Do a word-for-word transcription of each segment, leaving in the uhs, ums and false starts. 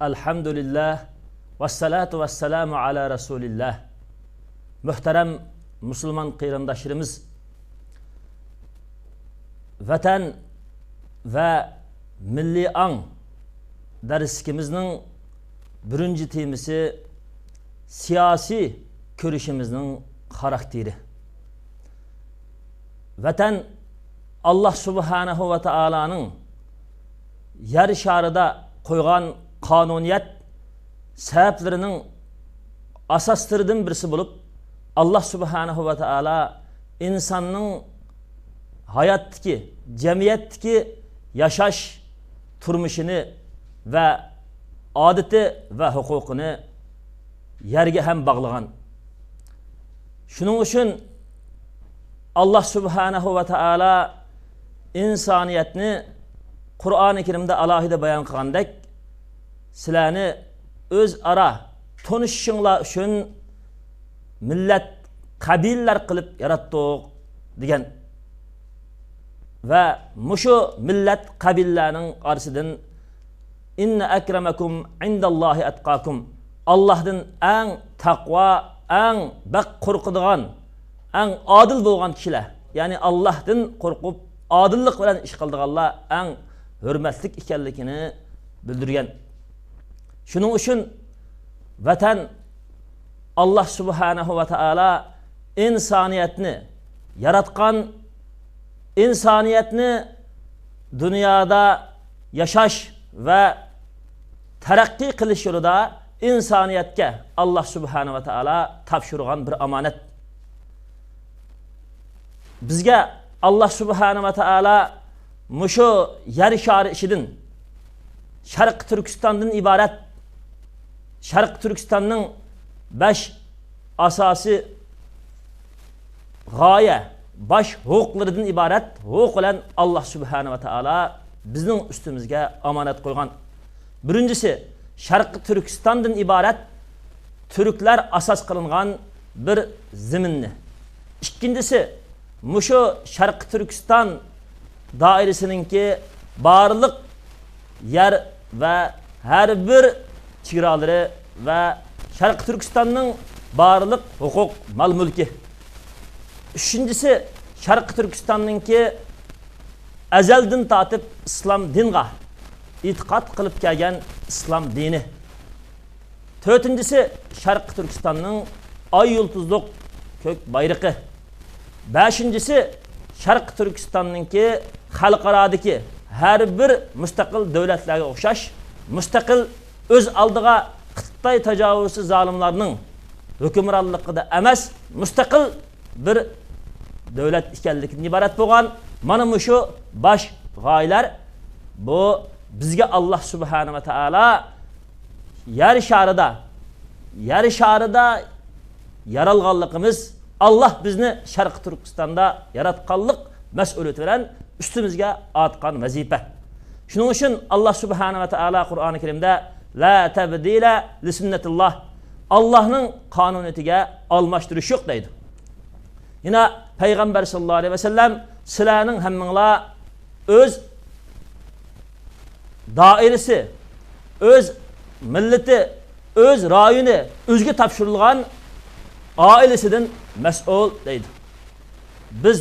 ئەلھەمدۇلىللاھ، ۋەسسالاتۇ ۋەسسالامۇ ئالا رەسۇلىللاھ. مۆھتەرەم مۇسۇلمان قېرىنداشلىرىمىز، ۋەتەن ۋە مىللىي ئاڭ دەرسلىكىمىزنىڭ بىرىنچى تېمىسى سىياسىي كۈرىشىمىزنىڭ خاراكتېرى. ۋەتەن ئاللاھ سۇبھانەھۇ ۋە تائالانىڭ يەر شارىدا قويغان قانۇنىيەت سەۋەبلىرىنىڭ ئاساسلىرىدىن بىرسى بولۇپ، ئاللاھ سۇبھانەھۇ ۋە تائالا ئىنساننىڭ ھاياتتىكى، جەمئىيەتتىكى ياشاش تۇرمۇشىنى ۋە ئادىتى ۋە ھوقۇقىنى يەرگە ھەم باغلىغان. شۇنىڭ ئۈچۈن ئاللاھ سۇبھانەھۇ ۋە تائالا ئىنسانىيەتنى قۇرئانى كەرىمدە ئالاھىدە بايان قىلغاندەك، سىلەرنى ئۆزئارا تونۇشۇشۇڭلار ئۈچۈن مىللەت، قەبىلىلەر قىلىپ ياراتتۇق، دېگەن. ۋە مۇشۇ مىللەت، قەبىلىلەرنىڭ ئارىسىدىن، ئىننە ئەكرەمەكۇم ئىندەللاھى ئەتقاكۇم، ئاللاھتىن ئەڭ تەقۋا، ئەڭ بەك قورقىدىغان، ئەڭ ئادىل بولغان كىشىلەر، يەنى ئاللاھتىن قورقۇپ، ئادىللىق بىلەن ئىش قىلىدىغانلار ئەڭ ھۆرمەتلىك ئىكەنلىكىنى بىلدۈرگەن. شۇنىڭ ئۈچۈن ۋەتەن، ئاللاھ سۇبھانەھۇ ۋە تائالا ئىنسانىيەتنى ياراتقان، ئىنسانىيەتنى دۇنيادا ياشاش ۋە تەرەققىي قىلىش يولىدا ئىنسانىيەتكە ئاللاھ سۇبھانەھۇ ۋە تائالا تاپشۇرغان بىر ئامانەت. بىزگە ئاللاھ سۇبھانەھۇ ۋە تائالا مۇشۇ يەر شارى ئىچىدىن، شەرقىي تۈركىستاندىن ئىبارەت، شەرقىي تۈركىستاننىڭ بەش ئاساسىي غايە، باش ھوقۇقلىرىدىن ئىبارەت ھوقۇق بىلەن ئاللاھ سۇبھانەھۇ ۋە تائالا بىزنىڭ ئۈستىمىزگە ئامانەت قويغان. بىرىنچىسى، شەرقىي تۈركىستاندىن ئىبارەت تۈركلەر ئاساس قىلىنغان بىر زېمىننى. ئىككىنچىسى، مۇشۇ شەرقىي تۈركىستان دائىرىسىنىڭكى بارلىق يەر ۋە ھەر بىر چېگرالىرى ۋە شەرقىي تۈركىستاننىڭ بارلىق ھوقۇق، مال-مۈلكى. ئۈچىنچىسى، شەرقىي تۈركىستاننىڭكى ئەزەلدىن تارتىپ ئىسلام دىنغا ئېتىقاد قىلىپ كەلگەن ئىسلام دىنى. تۆتىنچىسى، شەرقىي تۈركىستاننىڭ ئاي يۇلتۇزلۇق كۆك بايرىقى. بەشىنچىسى، شەرقىي تۈركىستاننىڭكى خەلقئارادىكى ھەر بىر مۇستەقىل دۆلەتلەرگە ئوخشاش مۇستەقىل، ئۆز ئالدىغا خىتاي تاجاۋۇزچى زالىملارنىڭ ھۆكۈمرانلىقىدا ئەمەس، مۇستەقىل بىر دۆلەت ئىكەنلىكىدىن ئىبارەت بولغان مانا مۇشۇ باش غايىلەر، بۇ بىزگە ئاللاھ سۇبھانەھۇ ۋە تائالا يەر شارىدا، يەر شارىدا يارالغانلىقىمىز، ئاللاھ بىزنى شەرقىي تۈركىستاندا ياراتقانلىق مەسئۇلىيىتى بىلەن ئۈستىمىزگە ئارتقان ۋەزىپە. شۇنىڭ ئۈچۈن ئاللاھ سۇبھانەھۇ ۋە تائالا قۇرئانى كەرىمدە، لا تبديل لسنة الله، ئاللاھنىڭ قانۇنىيىتىگە ئالماشتۇرۇش يوق، دەيدۇ. يەنە پەيغەمبەر ساللاللاھۇ ئەلەيھى ۋەسەللەم، سىلەرنىڭ ھەممىڭلار ئۆز دائىرىسى، ئۆز مىللىتى، ئۆز رايونى، ئۆزىگە تاپشۇرۇلغان ئائىلىسىدىن مەسئۇل، دەيدۇ. بىز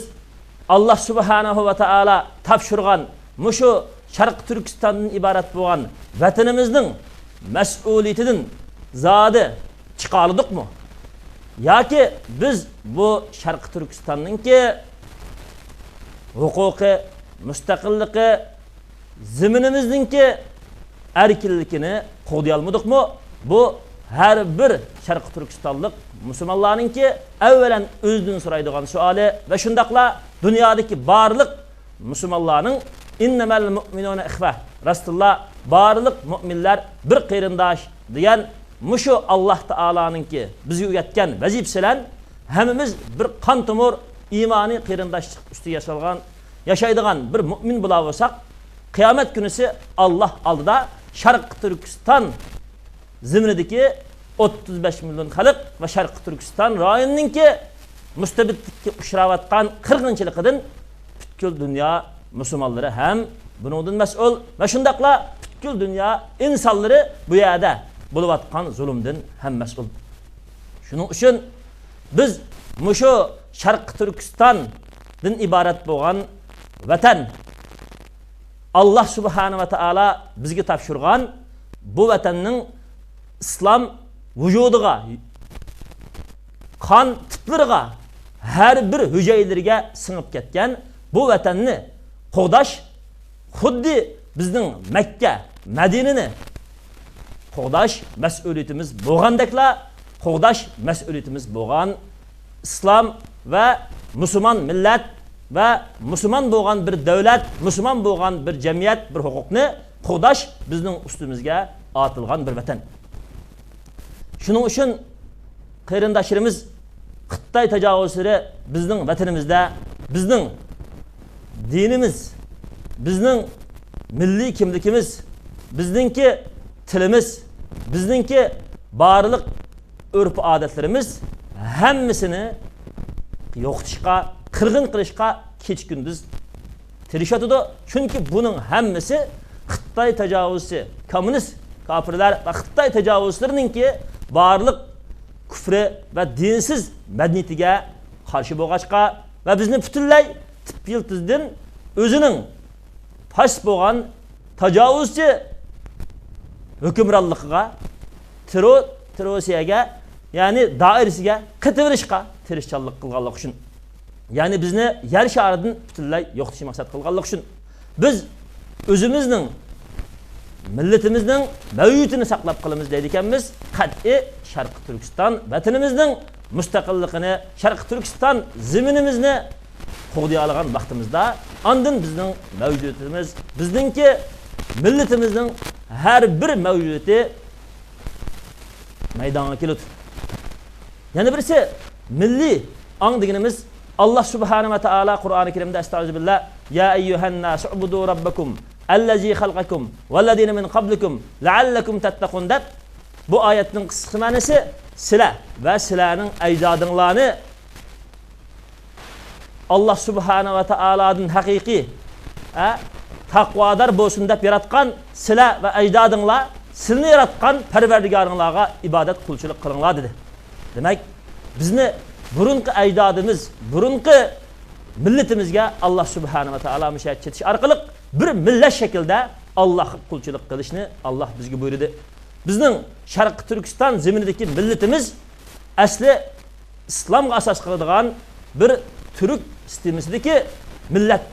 ئاللاھ سۇبھانەھۇ ۋە تائالا تاپشۇرغان مۇشۇ شەرقىي تۈركىستاندىن ئىبارەت بولغان ۋەتىنىمىزنىڭ مەسئۇلىيىتىدىن زادى چىقالىدۇقمۇ؟ ياكى بىز بۇ شەرقىي تۈركىستاننىڭكى ھوقۇقى، مۇستەقىللىقى، زېمىنىمىزنىڭكى ئەركىنلىكىنى قوغدىيالمىدۇقمۇ؟ بۇ ھەر بىر شەرقىي تۈركىستانلىق مۇسۇلمانلارنىڭكى ئەۋۋەلەن ئۆزىدىن سورايدىغان سوئالى ۋە شۇنداقلا دۇنيادىكى بارلىق مۇسۇلمانلارنىڭ، ئىننەمەل مۇئمىنۇنە ئىخۋە، راستىنلا بارلىق مۇئمىنلەر بىر قېرىنداش دېگەن مۇشۇ ئاللاھ تائالانىڭكى بىزگە ئۆگەتكەن ۋەزىپىسى بىلەن ھەممىمىز بىر قان تومۇر ئىمانىي قېرىنداشلىق ئۈستىدە ياشالغان، ياشايدىغان بىر مۇئمىن بولا بولساق، قىيامەت كۈنىسى ئاللاھ ئالدىدا شەرقىي تۈركىستان زېمىنىدىكى ئوتتۇز بەش مىليون خەلق ۋە شەرقىي تۈركىستان رايونىنىڭكى مۇستەبىتلىككە ئۇچراۋاتقان قىرغىنچىلىقىدىن پۈتكۈل دۇنيا مۇسۇلمانلىرى ھەم بۇنىڭدىن مەسئۇل ۋە شۇنداقلا پۈتكۈل دۇنيا ئىنسانلىرى بۇ يەردە بولۇۋاتقان زۇلۇمدىن ھەم مەسئۇل. شۇنىڭ ئۈچۈن بىز مۇشۇ شەرقىي تۈركىستاندىن ئىبارەت بولغان ۋەتەن، ئاللا سۇبھانە ۋە تائالا بىزگە تاپشۇرغان بۇ ۋەتەننىڭ ئىسلام ۋۇجۇدىغا، قان تىپلىرىغا، ھەر بىر ھۈجەيرىلىرىگە سىڭىپ كەتكەن بۇ ۋەتەننى قوغداش خۇددى بىزنىڭ مەككە، مەدىنىنى قوغداش مەسئۇلىيىتىمىز بولغاندەكلا، قوغداش مەسئۇلىيىتىمىز بولغان ئىسلام ۋە مۇسۇلمان مىللەت ۋە مۇسۇلمان بولغان بىر دۆلەت، مۇسۇلمان بولغان بىر جەمئىيەت، بىر ھوقۇقنى قوغداش بىزنىڭ ئۈستىمىزگە ئارتىلغان بىر ۋەتەن. شۇنىڭ ئۈچۈن قېرىنداشلىرىمىز، خىتاي تاجاۋۇزچىلىرى بىزنىڭ ۋەتىنىمىزدە بىزنىڭ دىنىمىز، بىزنىڭ مىللىي كىملىكىمىز، بىزنىڭكى تىلىمىز، بىزنىڭكى بارلىق ئۆرپ-ئادەتلىرىمىز ھەممىسىنى يوقىتىشقا، قىرغىن قىلىشقا كېچە-كۈندۈز تىرىشىۋاتىدۇ. چۈنكى بۇنىڭ ھەممىسى خىتاي تاجاۋۇزچى، كوممۇنىست كاپىرلار ۋە خىتاي تاجاۋۇزچىلىرىنىڭكى بارلىق كۇفرى ۋە دىنسىز مەدەنىيىتىگە قارشى بولغاچقا ۋە بىزنى پۈتۈنلەي تۈپ يىلتىزىدىن ئۆزىنىڭ پاشىست بولغان تاجاۋۇزچى ھۆكۈمرانلىقىغا، تېررو-، تېررورىستىگە، يەنى دائىرىسىگە قېتىۋېلىشقا تىرىشچانلىق قىلغانلىقى ئۈچۈن، يەنى بىزنى يەر شارىدىن پۈتۈنلەي يوقىتىشنى مەقسەت قىلغانلىقى ئۈچۈن، بىز ئۆزىمىزنىڭ، مىللىتىمىزنىڭ مەۋجۇدىيىتىنى ساقلاپ قالىمىز دەيدىكەنمىز، قەتئىي شەرقىي تۈركىستان ۋەتىنىمىزنىڭ مۇستەقىللىقىنى، شەرقىي تۈركىستان زېمىنىمىزنى قوغدىيالىغان ۋاقتىمىزدا، ئاندىن بىزنىڭ مەۋجۇدىيىتىمىز، بىزنىڭكى مىللىتىمىزنىڭ ھەر بىر مەۋجۇدىيىتى مەيدانغا كېلىدۇ. يەنە بىرسى، مىللىي ئاڭ دېگىنىمىز، ئاللا سۇبھانە ۋە تائالا قۇرئانى كەرىمدە، ئەستەئۇزۇبىللا، يا ئەييۇھەنناسۇ ئۇبۇدۇ رەببەكۇم ئەللەزى خەلقەكۇم ۋەللەزىنە مىن قەبلىكۇم لەئەللەكۇم تەتتەقۇن دەپ، بۇ ئايەتنىڭ قىسقىچە مەنىسى، سىلە ۋە سىلەرنىڭ ئەجدادىڭلارنى ئاللا سۇبھانە ۋە تائالادىن ھەقىقىي، ھە، تەقۋادار بولسۇن دەپ ياراتقان سىلە ۋە ئەجدادىڭلار، سىلىنى ياراتقان پەرۋەردىگارىڭلارغا ئىبادەت، قۇلچىلىق قىلىڭلار، دېدى. دېمەك، بىزنى بۇرۇنقى ئەجدادىمىز، بۇرۇنقى مىللىتىمىزگە ئاللا سۇبھانە ۋە تائالا مۇشۇ يەرگە چېتىش ئارقىلىق بىر مىللەت شەكلىدە ئاللاغا قۇلچىلىق قىلىشنى ئاللا بىزگە بۇيرۇدى. بىزنىڭ شەرقىي تۈركىستان زېمىنىدىكى مىللىتىمىز ئەسلى ئىسلامغا ئاساس قىلىدىغان بىر تۈرك سىستېمىسىدىكى مىللەت.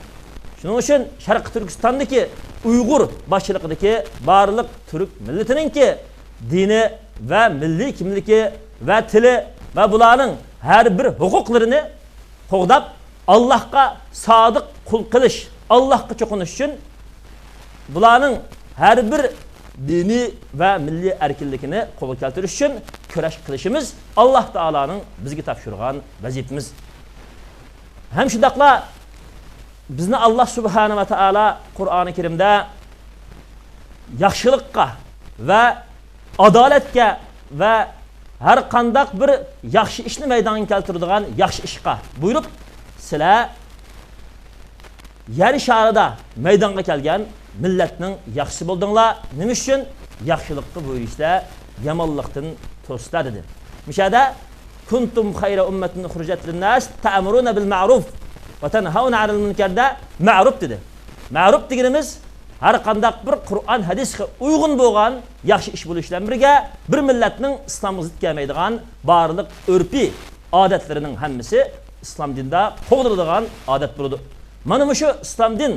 شۇنىڭ ئۈچۈن شەرقىي تۈركىستاندىكى ئۇيغۇر باشچىلىقىدىكى بارلىق تۈرك مىللىتىنىڭكى دىنى ۋە مىللىي كىملىكى ۋە تىلى ۋە بۇلارنىڭ ھەر بىر ھوقۇقلىرىنى قوغداپ، ئاللاھقا سادىق قۇل قىلىش، ئاللاھقا چوقۇنۇش ئۈچۈن بۇلارنىڭ ھەر بىر دىنىي ۋە مىللىي ئەركىنلىكىنى قولغا كەلتۈرۈش ئۈچۈن كۈرەش قىلىشىمىز ئاللاھ تائالانىڭ بىزگە تاپشۇرغان ۋەزىپىمىز. ھەم شۇنداقلا بىزنى ئاللاھ سۇبھانە ۋە تائالا قۇرئانى كەرىمدە ياخشىلىققا ۋە ئادالەتكە ۋە ھەر قانداق بىر ياخشى ئىشنى مەيدانغا كەلتۈرىدىغان ياخشى ئىشقا بۇيرۇپ، سىلەر يەر شارىدا مەيدانغا كەلگەن مىللەتنىڭ ياخشىسى بولدۇڭلار. نېمە ئۈچۈن؟ ياخشىلىققا بۇيرۇيسىلەر، يامانلىقتىن توسىسىلەر، دېدى. مۇشۇ يەردە كۇنتۇم خەيرە ئۇممەتىن ئۇخرىجەت لىنناس تەئمۇرۇنە بىل مەئرۇف ۋە تەنھەۋنە ئەنىل مۇنكەر دە مەئرۇف دېدى. مەئرۇف دېگىنىمىز ھەر قانداق بىر قۇرئان ھەدىسكە ئۇيغۇن بولغان ياخشى ئىش بولۇش بىلەن بىرگە، بىر مىللەتنىڭ ئىسلامغا زىت كەلمەيدىغان بارلىق ئۆرپىي ئادەتلىرىنىڭ ھەممىسى ئىسلام دىنىدا قوغدىلىدىغان ئادەت بولىدۇ. مانا مۇشۇ ئىسلام دىن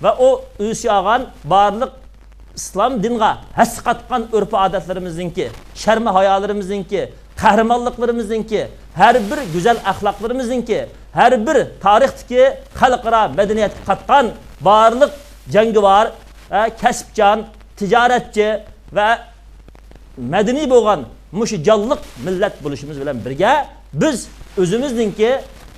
ۋە ئۇ ئۆسۈپ ئالغان بارلىق ئىسلام دىنغا ھەسسە قاتقان ئۆرپ-ئادەتلىرىمىزنىڭكى، شەرمى-ھايالىرىمىزنىڭكى، قەھرىمانلىقلىرىمىزنىڭكى، ھەر بىر گۈزەل ئەخلاقلىرىمىزنىڭكى، ھەر بىر تارىختىكى خەلقئارا مەدەنىيەتكە قاتقان بارلىق جەڭگىۋار، ئە، كەسىپچان، تىجارەتچى ۋە مەدەنىي بولغان مۇشۇ جانلىق مىللەت بولۇشىمىز بىلەن بىرگە، بىز ئۆزىمىزنىڭكى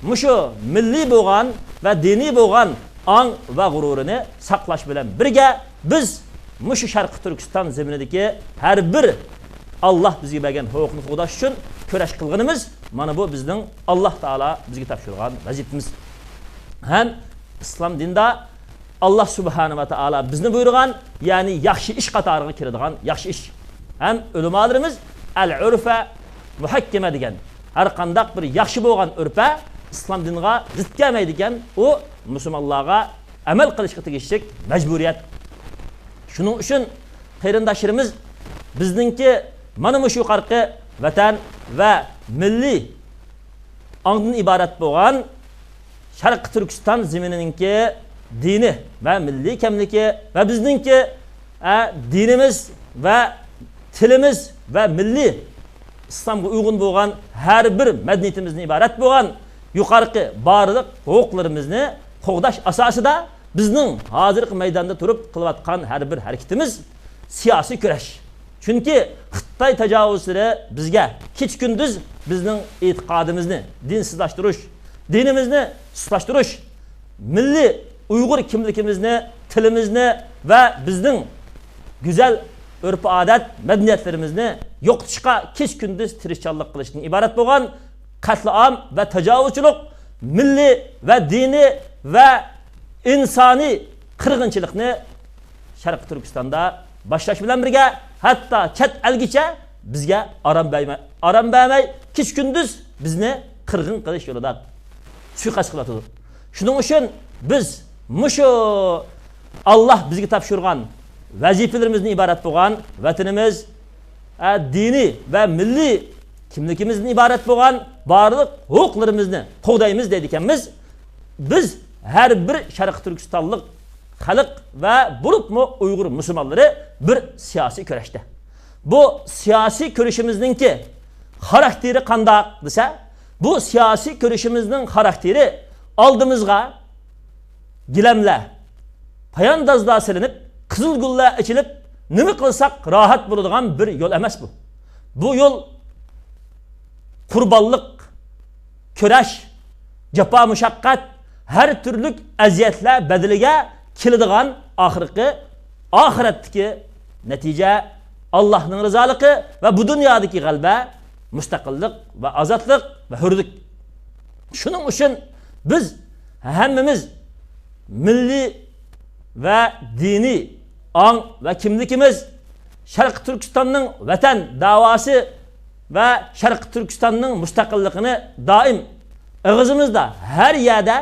مۇشۇ مىللىي بولغان ۋە دىنىي بولغان ئاڭ ۋە غۇرۇرىنى ساقلاش بىلەن بىرگە، بىز مۇشۇ شەرقىي تۈركىستان زېمىنىدىكى ھەر بىر ئاللاھ بىزگە بەرگەن ھوقۇقنى قوغداش ئۈچۈن كۈرەش قىلغىنىمىز، مانا بۇ بىزنىڭ ئاللاھ تائالا بىزگە تاپشۇرغان ۋەزىپىمىز. ھەم ئىسلام دىنىدا ئاللا سۇبھانە ۋە تائالا بىزنى بۇيرۇغان، يەنى ياخشى ئىش قاتارىغا كىرىدىغان ياخشى ئىش. ھەم ئۆلىمالىرىمىز ئەل ئۇرفە مۇھەككەمە دېگەن، ھەر قانداق بىر ياخشى بولغان ئۆرپە ئىسلام دىنىغا زىت كەلمەيدىكەن، ئۇ مۇسۇلمانلارغا ئەمەل قىلىشقا تېگىشلىك مەجبۇرىيەت. شۇنىڭ ئۈچۈن قېرىنداشلىرىمىز بىزنىڭكى مانا مۇشۇ يۇقىرىقى ۋەتەن ۋە مىللىي ئاڭدىن ئىبارەت بولغان شەرقىي تۈركىستان زېمىنىنىڭكى دىنى ۋە مىللىي كىملىكى ۋە بىزنىڭكى، ئە، دىنىمىز ۋە تىلىمىز ۋە مىللىي ئىسلامغا ئۇيغۇن بولغان ھەر بىر مەدەنىيىتىمىزدىن ئىبارەت بولغان يۇقىرىقى بارلىق ھوقۇقلىرىمىزنى قوغداش ئاساسىدا بىزنىڭ ھازىرقى مەيداندا تۇرۇپ قىلىۋاتقان ھەر بىر ھەرىكىتىمىز سىياسىي كۈرەش. چۈنكى خىتاي تاجاۋۇزچىلىرى بىزگە كېچە-كۈندۈز بىزنىڭ ئېتىقادىمىزنى دىنسىزلاشتۇرۇش، دىنىمىزنى سۇسلاشتۇرۇش، مىللىي ئۇيغۇر كىملىكىمىزنى، تىلىمىزنى ۋە بىزنىڭ گۈزەل ئۆرپ-ئادەت، مەدەنىيەتلىرىمىزنى يوقىتىشقا كېچە-كۈندۈز تىرىشچانلىق قىلىشتىن ئىبارەت بولغان قەتلىئام ۋە تاجاۋۇزچىلىق، مىللىي ۋە دىنىي ۋە ئىنسانىي قىرغىنچىلىقنى شەرقىي تۈركىستاندا باشلاش بىلەن بىرگە، ھەتتا چەت ئەلگىچە بىزگە ئارام بەرمەي، ئارام بەرمەي، كېچە-كۈندۈز بىزنى قىرغىن قىلىش يولىدا سۇيىقەست قىلىۋاتىدۇ. شۇنىڭ ئۈچۈن بىز مۇشۇ ئاللا بىزگە تاپشۇرغان ۋەزىپىلىرىمىزدىن ئىبارەت بولغان ۋەتىنىمىز، ئە، دىنىي ۋە مىللىي كىملىكىمىزدىن ئىبارەت بولغان بارلىق ھوقۇقلىرىمىزنى قوغدايمىز دەيدىكەنمىز. بىز ھەر بىر شەرقىي تۈركىستانلىق خەلق ۋە بولۇپمۇ ئۇيغۇر مۇسۇلمانلىرى بىر سىياسىي كۈرەشتە. بۇ سىياسىي كۈرىشىمىزنىڭكى خاراكتېرى قانداق دېسە، بۇ سىياسىي كۈرىشىمىزنىڭ خاراكتېرى ئالدىمىزغا گىلەملەر، پاياندازلار سېلىنىپ، قىزىل گۈللەر ئېچىلىپ، نېمە قىلساق راھەت بولىدىغان بىر يول ئەمەس بۇ. بۇ يول قۇربانلىق، كۈرەش، جاپا-مۇشەققەت، ھەر تۈرلۈك ئەزىيەتلەر بەدىلىگە كېلىدىغان ئاخىرقى، ئاخىرەتتىكى نەتىجە، ئاللاھنىڭ رىزالىقى ۋە بۇ دۇنيادىكى غەلىبە، مۇستەقىللىق ۋە ئازادلىق ۋە ھۆرلۈك. شۇنىڭ ئۈچۈن بىز ھەممىمىز مىللىي ۋە دىنىي ئاڭ ۋە كىملىكىمىز، شەرقىي تۈركىستاننىڭ ۋەتەن داۋاسى ۋە شەرقىي تۈركىستاننىڭ مۇستەقىللىقىنى دائىم ئېغىزىمىزدا، ھەر يەردە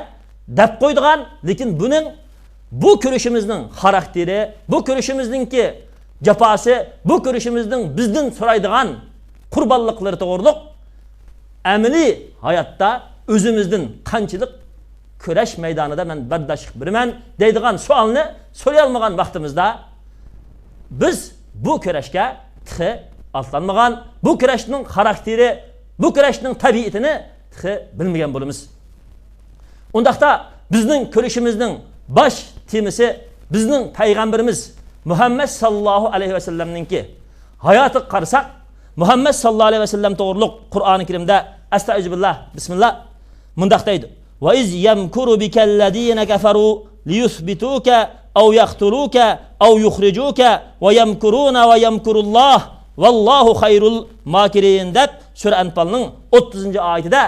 دەپ قويىدىغان، لېكىن بۇنىڭ، بۇ كۈرىشىمىزنىڭ خاراكتېرى، بۇ كۈرىشىمىزنىڭكى جاپاسى، بۇ كۈرىشىمىزنىڭ بىزدىن سورايدىغان قۇربانلىقلىرى توغرۇلۇق ئەمەلىي ھاياتتا ئۆزىمىزدىن قانچىلىك كۈرەش مەيدانىدا مەن بەرداشلىق بېرىمەن دەيدىغان سوئالنى سورىيالمىغان ۋاقتىمىزدا، بىز بۇ كۈرەشكە تېخى ئاتلانمىغان، بۇ كۈرەشنىڭ خاراكتېرى، بۇ كۈرەشنىڭ تەبىئىتىنى تېخى بىلمىگەن بولىمىز. ئۇنداقتا بىزنىڭ كۈرىشىمىزنىڭ باش تېمىسى بىزنىڭ پەيغەمبىرىمىز مۇھەممەد ساللاللاھۇ ئەلەيھى ۋەسەللەمنىڭكى ھاياتىغا قارىساق، مۇھەممەد ساللاللاھۇ ئەلەيھى ۋەسەللەم توغرۇلۇق قۇرئانى كەرىمدە، ئەستەئىزۇبىللا، بىسمىللا، مۇنداق دەيدۇ: «ۋە ئىز يەمكۇرۇ بىكەللەزىنە كەفەرۇ لىيۇسبىتۇكە ئەۋ يەقتۇلۇكە ئەۋ يۇخرىجۇكە ۋە يەمكۇرۇنە ۋە يەمكۇرۇللاھ ۋەللاھۇ خەيرۇل ماكىرىن» دەپ، سۈرە ئەنپالنىڭ ئوتتۇزىنچى ئايىتىدە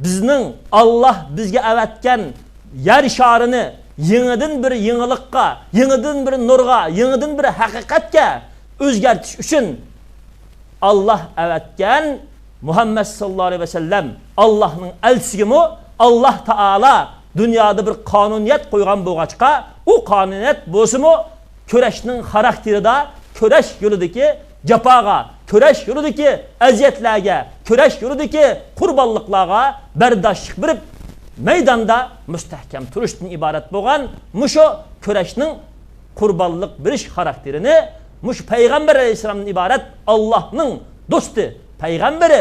بىزنىڭ، ئاللاھ بىزگە ئەۋەتكەن يەر شارىنى يېڭىدىن بىر يېڭىلىققا، يېڭىدىن بىر نۇرغا، يېڭىدىن بىر ھەقىقەتكە ئۆزگەرتىش ئۈچۈن، ئاللاھ ئەۋەتكەن مۇھەممەد ساللاللاھۇ ئەلەيھى ۋەسەللەم ئاللاھنىڭ ئەلچىسىگىمۇ ئاللاھ تائالا دۇنيادا بىر قانۇنىيەت قويغان بولغاچقا، ئۇ قانۇنىيەت بولسىمۇ كۈرەشنىڭ خاراكتېرىدا كۈرەش يولىدىكى جاپاغا، كۈرەش يولىدىكى ئەزىيەتلەرگە، كۈرەش يولىدىكى قۇربانلىقلارغا بەرداشلىق بېرىپ، مەيداندا مۇستەھكەم تۇرۇشتىن ئىبارەت بولغان مۇشۇ كۈرەشنىڭ قۇربانلىق بېرىش خاراكتېرىنى مۇشۇ پەيغەمبەر ئەلەيھىسسالامدىن ئىبارەت ئاللاھنىڭ دوستى، پەيغەمبىرى،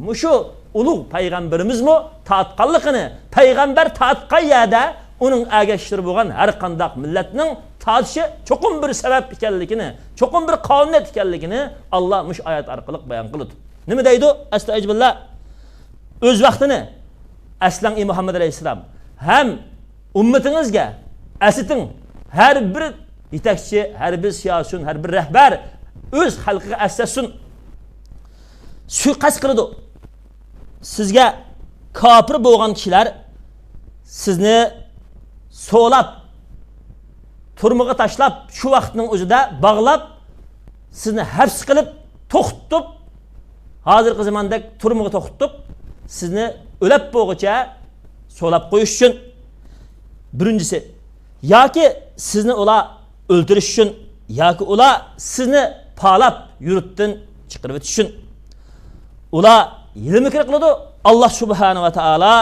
مۇشۇ ئۇلۇغ پەيغەمبىرىمىزمۇ تارتقانلىقىنى، پەيغەمبەر تارتقان يەردە ئۇنىڭ ئەگەشلىرى بولغان ھەر قانداق مىللەتنىڭ تارتىشى چوقۇم بىر سەۋەب ئىكەنلىكىنى، چوقۇم بىر قانۇنىيەت ئىكەنلىكىنى ئاللا مۇشۇ ئايەت ئارقىلىق بايان قىلىدۇ. نېمە دەيدۇ؟ ئەستەئىزۇبىللا. ئۆز ۋاقتىنى ئەسلەڭ، ئى مۇھەممەد ئەلەيھىسسالام، ھەم ئۈممىتىڭىزگە ئەسلىتىڭ. ھەر بىر يېتەكچى، ھەر بىر سىياسىيون، ھەر بىر رەھبەر ئۆز خەلقىگە ئەسلەتسۇن. سۇيىقەست قىلىدۇ. سىزگە كاپىر بولغان كىشىلەر سىزنى سولاپ، تۈرمىگە تاشلاپ، شۇ ۋاقىتنىڭ ئۆزىدە باغلاپ، سىزنى ھەپس قىلىپ، توختىتىپ، ھازىرقى زاماندەك تۈرمىگە توختىتىپ، سىزنى ئۆلەپ بولغۇچە سولاپ قويۇش ئۈچۈن، بىرىنچىسى، ياكى سىزنى ئۇلار ئۆلتۈرۈش ئۈچۈن، ياكى ئۇلار سىزنى پالاپ، يۇرتتىن چىقىرىۋېتىش ئۈچۈن. ئۇلار ھىيلە-مىكىر قىلىدۇ، ئاللا سۇبھانەھۇ ۋە تائالا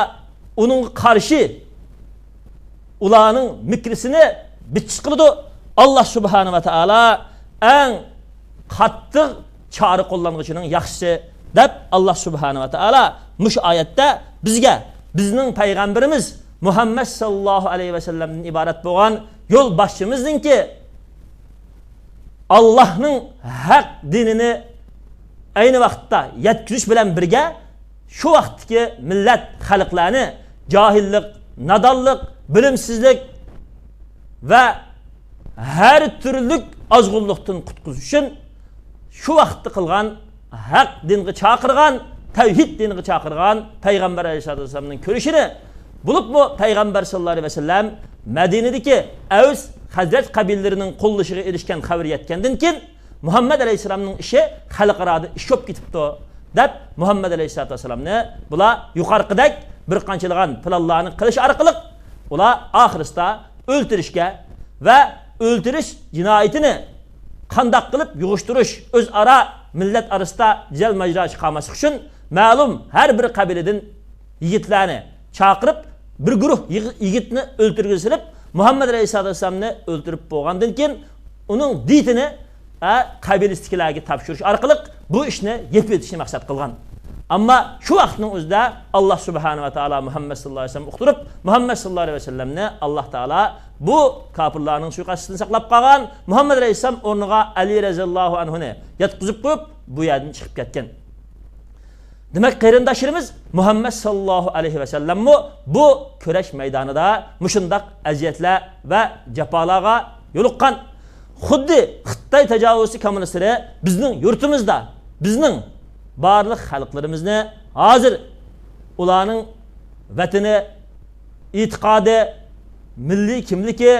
ئۇنىڭغا قارشى ئۇلارنىڭ مىكرىسىنى بىتچىت قىلىدۇ. ئاللا سۇبھانەھۇ ۋە تائالا ئەڭ قاتتىق چارە قوللانغۇچىنىڭ ياخشىسى، دەپ، ئاللا سۇبھانەھۇ ۋە تائالا مۇشۇ ئايەتتە بىزگە، بىزنىڭ پەيغەمبىرىمىز مۇھەممەد ساللاللاھۇ ئەلەيھى ۋەسەللەمدىن ئىبارەت بولغان يولباشچىمىزنىڭكى ئاللاھنىڭ ھەق دىنىنى ئەينى ۋاقىتتا يەتكۈزۈش بىلەن بىرگە، شۇ ۋاقىتتىكى مىللەت، خەلقلەرنى جاھىللىق، نادانلىق، بىلىمسىزلىك ۋە ھەر تۈرلۈك ئازغۇنلۇقتىن قۇتقۇزۇش ئۈچۈن شۇ ۋاقىتتا قىلغان، ھەق دىنغا چاقىرغان، تەۋھىد دىنىغا چاقىرغان پەيغەمبەر ئەلەيھىسسالاتۇ ۋەسسالامنىڭ كۈرىشىنى، بولۇپمۇ پەيغەمبەر ساللاللاھۇ ئەلەيھى ۋەسەللەم مەدىنىدىكى ئەۋس، خەزرەج قەبىلىلىرىنىڭ قوللىشىغا ئېرىشكەن خەۋىرى يەتكەندىن كېيىن، مۇھەممەد ئەلەيھىسسالامنىڭ ئىشى خەلقئارادا ئىش بولۇپ كېتىپتۇ، دەپ، مۇھەممەد ئەلەيھىسسالاتۇ ۋەسسالامنى بۇلار يۇقىرىقىدەك بىر قانچىلىغان پىلانلارنى قىلىش ئارقىلىق، ئۇلار ئاخىرسىدا ئۆلتۈرۈشكە ۋە ئۆلتۈرۈش جىنايىتىنى قانداق قىلىپ يىغىشتۇرۇش، ئۆزئارا مىللەت ئارىسىدا جېدەل ماجىرا چىقارماسلىق ئۈچۈن، مەلۇم ھەر بىر قەبىلىدىن يىگىتلەرنى چاقىرىپ، بىر گۇرۇھ يىغ-، يىگىتنى ئۆلتۈرگىلى سېلىپ، مۇھەممەد ئەلەيھىسسالاتۇ ۋەسسالامنى ئۆلتۈرۈپ بولغاندىن كېيىن، ئۇنىڭ دىيىتىنى، ئە، قەبىلىسىدىكىلەرگە تاپشۇرۇش ئارقىلىق بۇ ئىشنى يېپىۋېتىشنى مەقسەت قىلغان. ئەمما شۇ ۋاقىتنىڭ ئۆزىدە ئاللا سۇبھانەھۇ ۋە تائالا مۇھەممەد ساللاللاھۇ ئەلەيھى ۋەسەللەمنى ئۇقتۇرۇپ، مۇھەممەد ساللاللاھۇ ئەلەيھى ۋەسەللەمنى ئاللا تائالا بۇ كاپىرلارنىڭ سۇيىقەستىدىن ساقلاپ قالغان، مۇھەممەد ئەلەيھىسسالام ئورنىغا ئەلى رەزىياللاھۇ ئەنھۇنى ياتقۇزۇپ قويۇپ، بۇ يەردىن چىقىپ كەتكەن. دېمەك، قېرىنداشلىرىمىز مۇھەممەد ساللاللاھۇ ئەلەيھى ۋەسەللەممۇ بۇ كۈرەش مەيدانىدا مۇشۇنداق ئەزىيەتلەر ۋە جاپالارغا يولۇققان. خۇددى خىتاي تاجاۋۇزچى كوممۇنىستلىرى بىزنىڭ يۇرتىمىزدا بىزنىڭ بارلىق خەلقلىرىمىزنى ھازىر ئۇلارنىڭ ۋەتىنى، ئېتىقادى، مىللىي كىملىكى،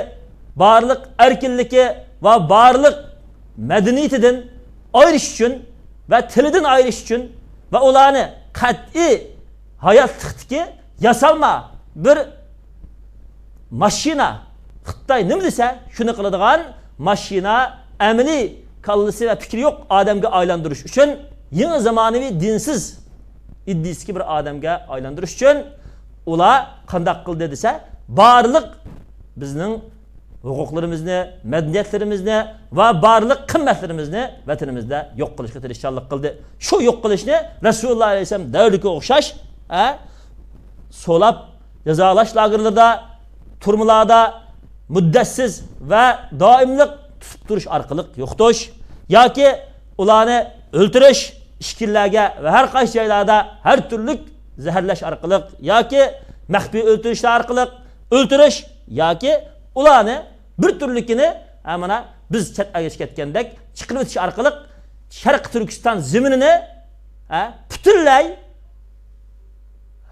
بارلىق ئەركىنلىكى ۋە بارلىق مەدەنىيىتىدىن ئايرىش ئۈچۈن ۋە تىلىدىن ئايرىش ئۈچۈن ۋە ئۇلارنى قەتئىي ھاياتلىقتىكى ياسالما بىر ماشىنا، خىتاي نېمە دېسە، شۇنى قىلىدىغان ماشىنا، ئەمەلىي كاللىسى ۋە پىكرى يوق ئادەمگە ئايلاندۇرۇش ئۈچۈن، يېڭى زامانىۋى دىنسىز ئىدىيىسىدىكى بىر ئادەمگە ئايلاندۇرۇش ئۈچۈن ئۇلار قانداق قىلدى دېسە، بارلىق بىزنىڭ ھوقۇقلىرىمىزنى، مەدەنىيەتلىرىمىزنى ۋە بارلىق قىممەتلىرىمىزنى ۋەتىنىمىزدە يوق قىلىشقا تىرىشچانلىق قىلدى. شۇ يوق قىلىشنى رەسۇلۇللا ئەلەيھىسسالام دەۋرىدىكىگە ئوخشاش، ھە، سولاپ، جازالاش لاگېرلىرىدا، تۈرمىلاردا مۇددەتسىز ۋە دائىملىق تۇتۇپ تۇرۇش ئارقىلىق يوقىتىش ياكى ئۇلارنى ئۆلتۈرۈش، ئىشكىلىلەرگە ۋە ھەر قايسى جايلاردا ھەر تۈرلۈك زەھەرلەش ئارقىلىق ياكى مەخپىي ئۆلتۈرۈشلەر ئارقىلىق ئۆلتۈرۈش ياكى ئۇلارنى بىر تۈرلۈكىنى، ھە، مانا بىز چەت ئەلگە چىقىپ كەتكەندەك چىقىرىۋېتىش ئارقىلىق شەرقىي تۈركىستان زېمىنىنى، ھە، پۈتۈنلەي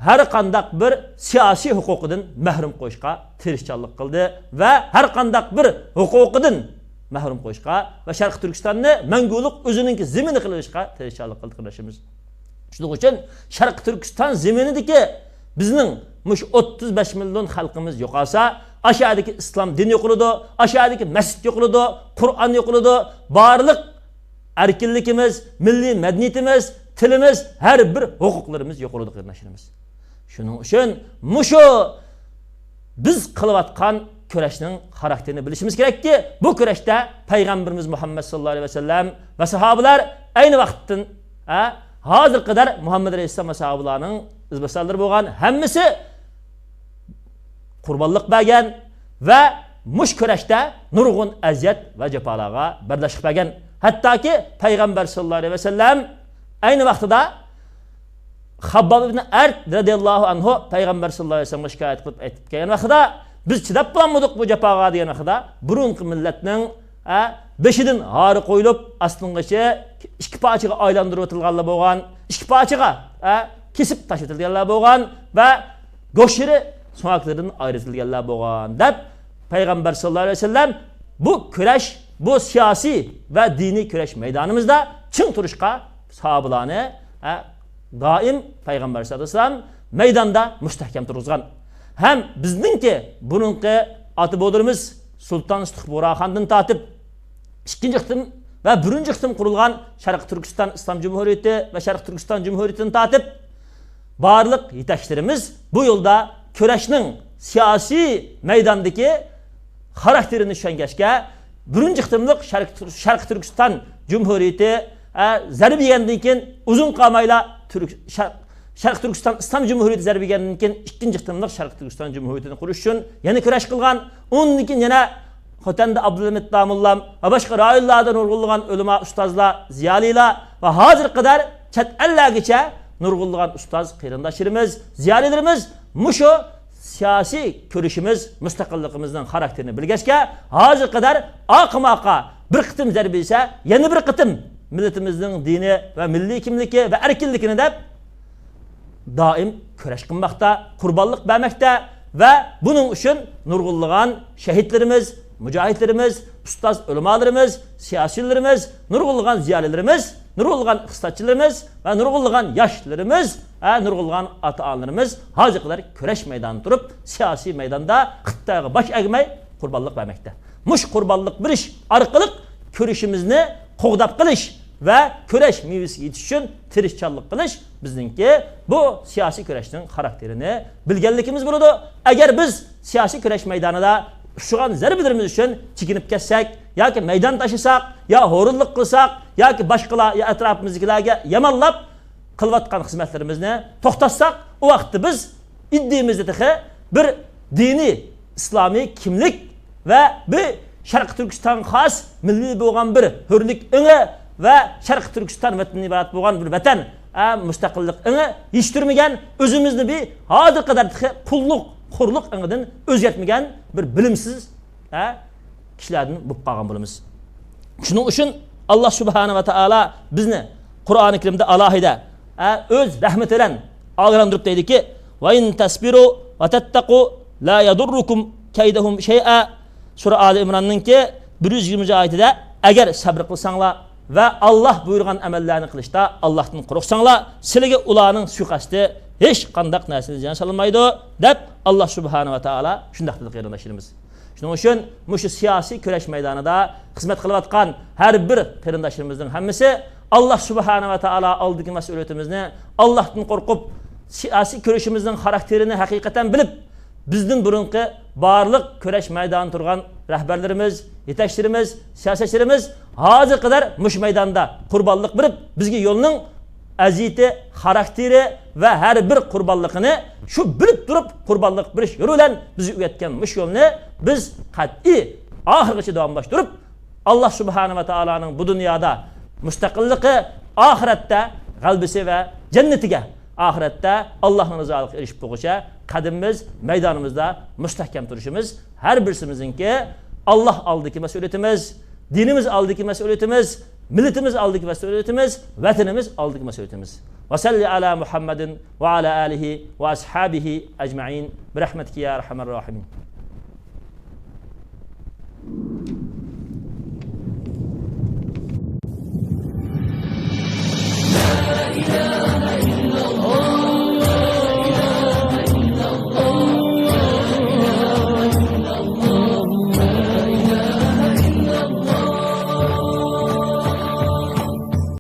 ھەر قانداق بىر سىياسىي ھوقۇقىدىن مەھرۇم قويۇشقا تىرىشچانلىق قىلدى ۋە ھەر قانداق بىر ھوقۇقىدىن مەھرۇم قويۇشقا ۋە شەرقىي تۈركىستاننى مەڭگۈلۈك ئۆزىنىڭكى زېمىنى قىلىۋېلىشقا تىرىشچانلىق قىلدى، قېرىنداشلىرىمىز. شۇنىڭ ئۈچۈن شەرقىي تۈركىستان زېمىنىدىكى بىزنىڭ مۇشۇ ئوتتۇز بەش مىليون خەلقىمىز يوقالسا، ئاشۇ يەردىكى ئىسلام دىنى يوقىلىدۇ، ئاشۇ يەردىكى مەسچىت يوقىلىدۇ، قۇرئان يوقىلىدۇ، بارلىق ئەركىنلىكىمىز، مىللىي مەدەنىيىتىمىز، تىلىمىز، ھەر بىر ھوقۇقلىرىمىز يوقىلىدۇ، قېرىنداشلىرىمىز. شۇنىڭ ئۈچۈن مۇشۇ بىز قىلىۋاتقان كۈرەشنىڭ خاراكتېرىنى بىلىشىمىز كېرەككى، بۇ كۈرەشتە پەيغەمبىرىمىز مۇھەممەد ساللاللاھۇ ئەلەيھى ۋەسەللەم ۋە ساھابىلەر ئەينى ۋاقىتتىن، ھە، ھازىرغا قەدەر مۇھەممەد ئەلەيھىسسالام ۋە ساھابىلارنىڭ ئىزباسارلىرى بولغان ھەممىسى قۇربانلىق بەرگەن ۋە مۇشۇ كۈرەشتە نۇرغۇن ئەزىيەت ۋە جاپالارغا بەرداشلىق بەرگەن. ھەتتاكى پەيغەمبەر ساللاللاھۇ ئەلەيھى ۋەسەللەم ئەينى ۋاقتىدا خابباب ئىبن ئەرت رەزىياللاھۇ ئەنھۇ پەيغەمبەر ساللاللاھۇ ئەلەيھى ۋەسەللەمگە شىكايەت قىلىپ ئېيتىپ كەلگەن ۋاقتىدا، بىز چىداپ بولالمىدۇق بۇ جاپاغا دېگەن ۋاقتىدا، بۇرۇنقى مىللەتنىڭ، ئە، بېشىدىن ھارى قويۇلۇپ، ئاستىنغىچە ئىككى پارچىغا ئايلاندۇرۇۋېتىلغانلار بولغان، ئىككى پارچىغا، ئە، كېسىپ تاشلىۋېتىلگەنلەر بولغان ۋە گۆشلىرى سۆڭەكلىرىدىن ئايرىتىلگەنلەر بولغان، دەپ پەيغەمبەر ساللاللاھۇ ئەلەيھى ۋەسەللەم بۇ كۈرەش، بۇ سىياسىي ۋە دىنىي كۈرەش مەيدانىمىزدا چىڭ تۇرۇشقا ساھابىلارنى، ھە، دائىم پەيغەمبەر سەللەللاھۇ ئەلەيھى ۋەسەللەم مەيداندا مۇستەھكەم تۇرغۇزغان. ھەم بىزنىڭكى بۇرۇنقى ئاتا بوۋىلىرىمىز سۇلتان سۇتۇق بۇغراخاندىن تارتىپ، ئىككىنچى قېتىم ۋە بىرىنچى قېتىم قۇرۇلغان شەرقىي تۈركىستان ئىسلام جۇمھۇرىيىتى ۋە شەرقىي تۈركىستان جۇمھۇرىيىتىدىن تارتىپ، بارلىق يېتەكچىلىرىمىز بۇ يولدا كۈرەشنىڭ سىياسىي مەيداندىكى خاراكتېرىنى چۈشەنگەچكە، بىرىنچى قېتىملىق شەرق-، شەرقىي تۈركىستان جۇمھۇرىيىتى، ئە، زەربە يېگەندىن كېيىن ئۇزۇن قالمايلا تۈرك-، شەر-، شەرقىي تۈركىستان ئىسلام جۇمھۇرىيىتى زەربە يېگەندىن كېيىن ئىككىنچى قېتىملىق شەرقىي تۈركىستان جۇمھۇرىيىتىنى قۇرۇش ئۈچۈن يەنە كۈرەش قىلغان. ئۇنىڭدىن كېيىن يەنە خوتەندە ئابدۇلھەمىت داموللام ۋە باشقا رايونلاردا نۇرغۇنلىغان ئۆلىما، ئۇستازلار، زىيالىيلار ۋە ھازىرغا قەدەر چەت ئەللەرگىچە نۇرغۇنلىغان ئۇستاز قېرىنداشلىرىمىز، زىيالىيلىرىمىز مۇشۇ سىياسىي كۈرىشىمىز، مۇستەقىللىقىمىزنىڭ خاراكتېرىنى بىلگەچكە، ھازىرغا قەدەر ئارقىمۇ ئارقا بىر قېتىم زەربە يېسە، يەنە بىر قېتىم مىللىتىمىزنىڭ دىنى ۋە مىللىي كىملىكى ۋە ئەركىنلىكىنى دەپ، دائىم كۈرەش قىلماقتا، قۇربانلىق بەرمەكتە ۋە بۇنىڭ ئۈچۈن نۇرغۇنلىغان شەھىدلىرىمىز، مۇجاھىدلىرىمىز، ئۇستاز ئۆلىمالىرىمىز، سىياسىيلىرىمىز، نۇرغۇنلىغان زىيالىيلىرىمىز، نۇرغۇنلىغان ئىقتىسادچىلىرىمىز ۋە نۇرغۇنلىغان ياشلىرىمىز، ھە، نۇرغۇنلىغان ئاتا-ئانىلىرىمىز ھازىرغا قەدەر كۈرەش مەيدانىدا تۇرۇپ، سىياسىي مەيداندا خىتايغا باش ئەگمەي قۇربانلىق بەرمەكتە. مۇشۇ قۇربانلىق بېرىش ئارقىلىق كۈرىشىمىزنى قوغداپ قېلىش ۋە كۈرەش مېۋىسىگە يېتىش ئۈچۈن تىرىشچانلىق قىلىش بىزنىڭكى بۇ سىياسىي كۈرەشنىڭ خاراكتېرىنى بىلگەنلىكىمىز بولىدۇ. ئەگەر بىز سىياسىي كۈرەش مەيدانىدا ئۇرۇشقان زەربىلىرىمىز ئۈچۈن چېكىنىپ كەتسەك ياكى مەيدان تاشلىساق يا ھورۇنلۇق قىلساق ياكى باشقىلار يا ئەتراپىمىزدىكىلەرگە يامانلاپ قىلىۋاتقان خىزمەتلىرىمىزنى توختاتساق، ئۇ ۋاقىتتا بىز ئىدىيىمىزدە تېخى بىر دىنىي، ئىسلامىي كىملىك ۋە بىر شەرقىي تۈركىستانغا خاس مىللىي بولغان بىر ھۆرلۈك ئېڭى ۋە شەرقىي تۈركىستان ۋەتىنىدىن ئىبارەت بولغان بىر ۋەتەن، ئە، مۇستەقىللىق ئېڭى يېتىشتۈرمىگەن، ئۆزىمىزنى بىر ھازىرغا قەدەر تېخى قۇللۇق، خورلۇق ئېڭىدىن ئۆزگەرتمىگەن بىر بىلىمسىز، ھە، كىشىلەردىن بولۇپ قالغان بولىمىز. شۇنىڭ ئۈچۈن ئاللا سۇبھانە ۋە تائالا بىزنى قۇرئانى كەرىمدە ئالاھىدە، ھە، ئۆز رەھمىتى بىلەن ئاگاھلاندۇرۇپ دەيدىكى، «ۋە ئىن تەسبىرۇ ۋە تەتتەقۇ لا يەدۇررۇكۇم كەيدۇھۇم شەيئا.» سۈرە ئالى ئىمراننىڭكى بىر يۈز يىگىرمىنچى ئايىتىدە، «ئەگەر سەبرى قىلساڭلار ۋە ئاللا بۇيرۇغان ئەمەللەرنى قىلىشتا ئاللاھتىن قورقساڭلار، سىلىگە ئۇلارنىڭ سۇيىقەستى ھېچقانداق نەرسىنى زىيان سالمايدۇ» دەپ، ئاللا سۇبھانە ۋە تائالا شۇنداق دېدى، قېرىنداشلىرىمىز. شۇنىڭ ئۈچۈن مۇشۇ سىياسىي كۈرەش مەيدانىدا خىزمەت قىلىۋاتقان ھەر بىر قېرىنداشلىرىمىزنىڭ ھەممىسى ئاللا سۇبھانە ۋە تائالا ئالدىدىكى مەسئۇلىيىتىمىزنى، ئاللاھتىن قورقۇپ، سىياسىي كۈرىشىمىزنىڭ خاراكتېرىنى ھەقىقەتەن بىلىپ، بىزدىن بۇرۇنقى بارلىق كۈرەش مەيدانىدا تۇرغان رەھبەرلىرىمىز، يېتەكچىلىرىمىز، سىياسەتچىلىرىمىز ھازىرغا قەدەر مۇشۇ مەيداندا قۇربانلىق بېرىپ، بىزگە يولنىڭ ئەزىيىتى، خاراكتېرى ۋە ھەر بىر قۇربانلىقىنى شۇ بىلىپ تۇرۇپ قۇربانلىق بېرىش يولى بىلەن بىزگە ئۆگەتكەن مۇشۇ يولنى بىز قەتئىي ئاخىرغىچە داۋاملاشتۇرۇپ، ئاللا سۇبھانە ۋە تائالانىڭ بۇ دۇنيادا مۇستەقىللىقى، ئاخىرەتتە غەلىبىسى ۋە جەننىتىگە، ئاخىرەتتە ئاللانىڭ رىزالىقىغا ئېرىشىپ بولغۇچە قەدىمىمىز، مەيدانىمىزدا مۇستەھكەم تۇرۇشىمىز ھەر بىرسىمىزنىڭكى ئاللا ئالدىدىكى مەسئۇلىيىتىمىز، دىنىمىز ئالدىدىكى مەسئۇلىيىتىمىز، مىللىتىمىز ئالدىدىكى مەسئۇلىيىتىمىز، ۋەتىنىمىز ئالدىدىكى مەسئۇلىيىتىمىز. ۋە سەللى ئەلا مۇھەممەدىن ۋە ئەلا ئالىھى ۋە ئەسھابىھى ئەجمەئىن. بىرەھمەتىكە يا ئەرھەمەر راھىمىن.